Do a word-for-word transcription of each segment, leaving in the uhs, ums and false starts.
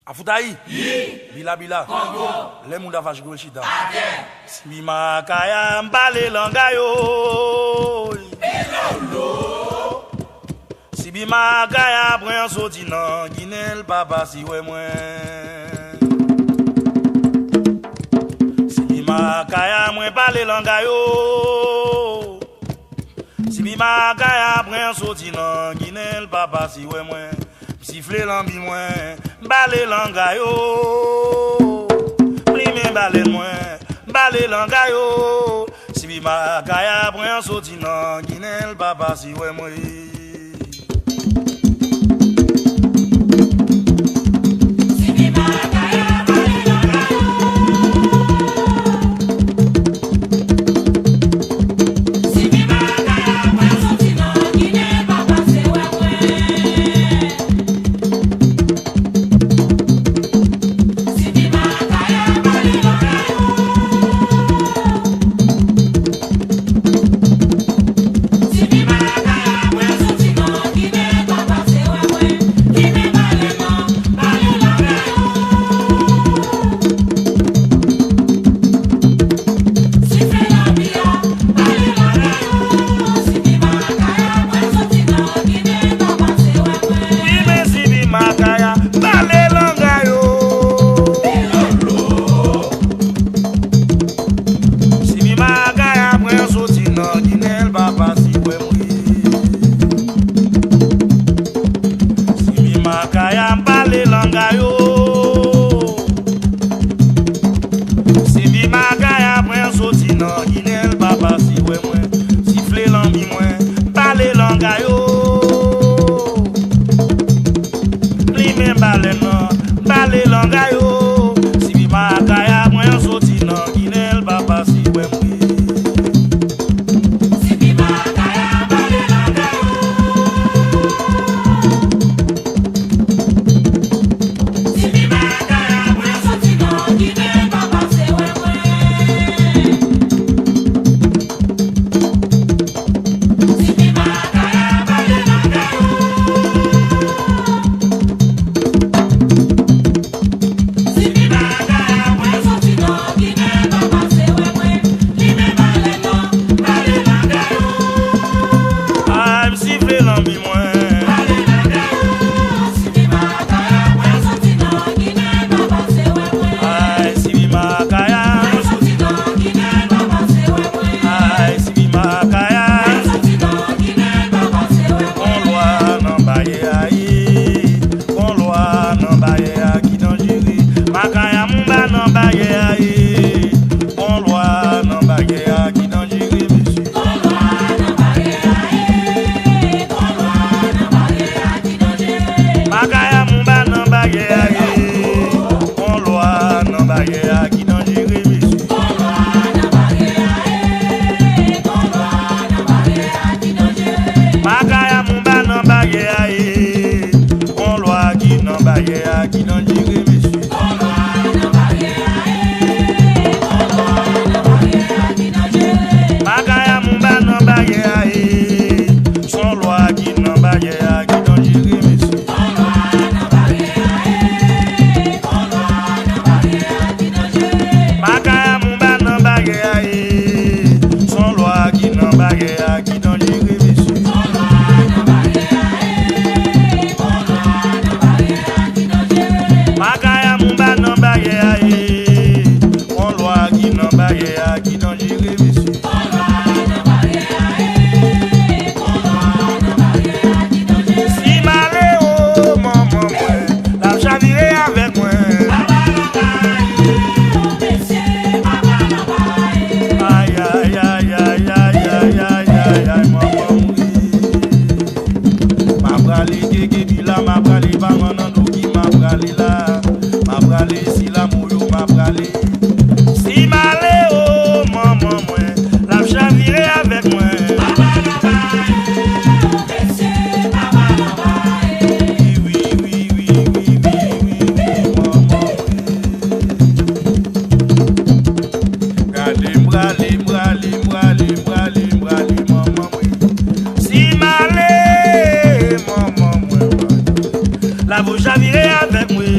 Afoutayi! Bila bila! Lè moun ta fache kou l chita. Sibi Makaya, m pale langay o. Sibi Makaya, pran soti nan Ginen, l papa si wè mwen. Sibi Makaya, mwen pale langay o. Sibi Makaya, pran soti nan Ginen, l papa si wè mwen. M sifle lanbi mwen, m pale langay o. M limen balèn mwen, m pale langay o. Sibi Makaya, pran soti nan Ginen, l papa si wè mwen. Wi, men Sibi Makaya, pale langay o. Sibi Makaya, pran soti nan Ginen, l papa si wè mwen. Sibi Makaya, m pale langay o. Sibi Makaya, pran soti nan Ginen, l papa si wè mwen. Sifle lanbi mwen, m pale langay o. Limen balèn nan, m pale langay o. Sibi Makaya, pran soti nan Ginen, l papa si wè mwen. Ay, m sifle lanbi mwen. Ay, Sibi Makaya. Ay, Sibi Makaya. Gon lwa nan bayè a ye. Gon lwa nan bayè a ki danjere. Makaya Moumba nan bayè a ye. Gon lwa nan bayè a ki danjere, mesye. Makaya Moumba nan bayè a ye. Gon lwa nan bayè a ki danjere, mesye. Makaya Moumba nan bayè a ye. Gon lwa ki nan bayè a ki danjere, mesye. Makaya Moumba nan bayè a ye. Son lwa ki nan bayè a ki danjere, mesye. Makaya Moumba nan bayè a ye. Son lwa ki nan bayè a ki danjere, mesye. Makaya Moumba nan bayè a ye. Gon lwa ki nan bayè a ki danjere, mesye. Si m ale o manman mwen, l ap chavire avèk mwen. Ay, ay, ay, manman mwen. M ap prale Gege Bila, m ap prale Baman nan Douki, m ap prale la, m ap prale Sila Moyo, m ap prale. Si m ale o manman mwen, l ap chavire avèk mwen. Wi, wi, wi, manman mwen. Gade m prale, m prale, m prale, m prale, manman mwen. Si m ale, manman mwen, l ap chavire avèk mwen.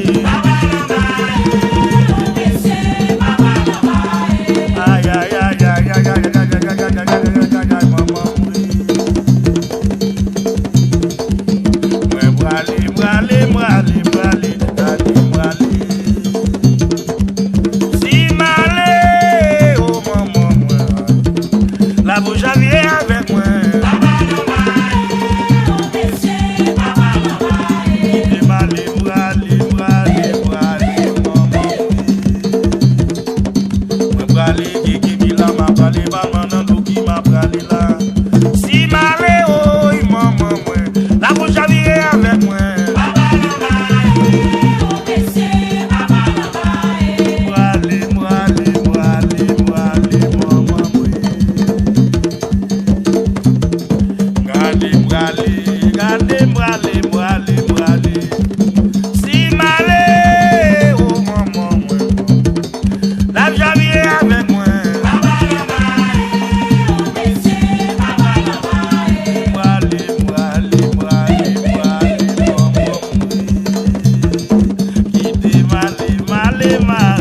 Ema,